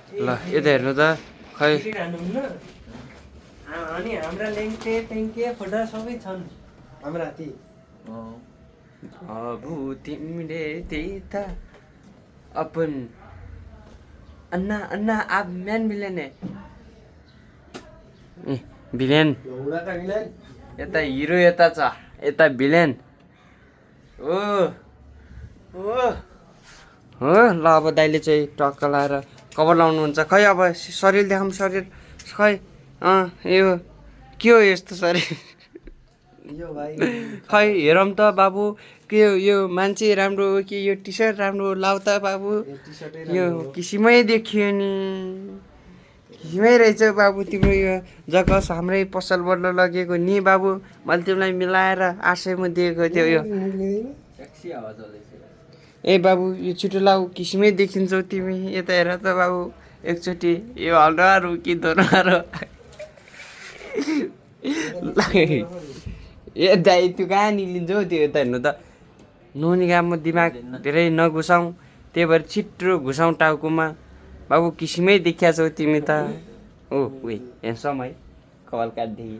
ल यता हेर्नु त खै अनि हाम्रा लेङ्के टेङ्के फोटा सबै छन् हाम्रा ती अब तिमीले त्यही त अपन अन्ना अन्ना आप म्यान बिलेन ए बिलेन लौडाका मिलन यता हिरो यता छ यता भिलेन ओ हो ल अब दाइले चाहिँ टक्क लाएर कभर लाउनुहुन्छ खै अब शरीर देखाउँ शरीर खै यो के हो यस्तो शरीर यो भाइ खै हेरौँ त बाबु के हो यो मान्छे राम्रो हो कि यो टी सर्ट राम्रो हो लाउ त बाबु यो किसिमै देखियो नि किसिमै रहेछ बाबु तिम्रो यो जगस हाम्रै पसलबाट लगेको नि बाबु मैले तिमीलाई मिलाएर 800 मा दिएको थियो यो ए बाबु यो छिटो लाऊ किसिमै देखिन्छौ तिमी यता हेर त बाबु एकचोटि यो हलुवार हो कि दोनहार हो ए दाइ त्यो कहाँ निलिन्छ हौ त्यो यता हेर्नु त नोनीगाममा दिमाग धेरै नघुसाउँ त्यही भएर छिट्टो घुसाउँ टाउकोमा बाबु किसिमै देखिया छौ तिमी त ओ उही हेर्छौँ है कपाल काट्देखि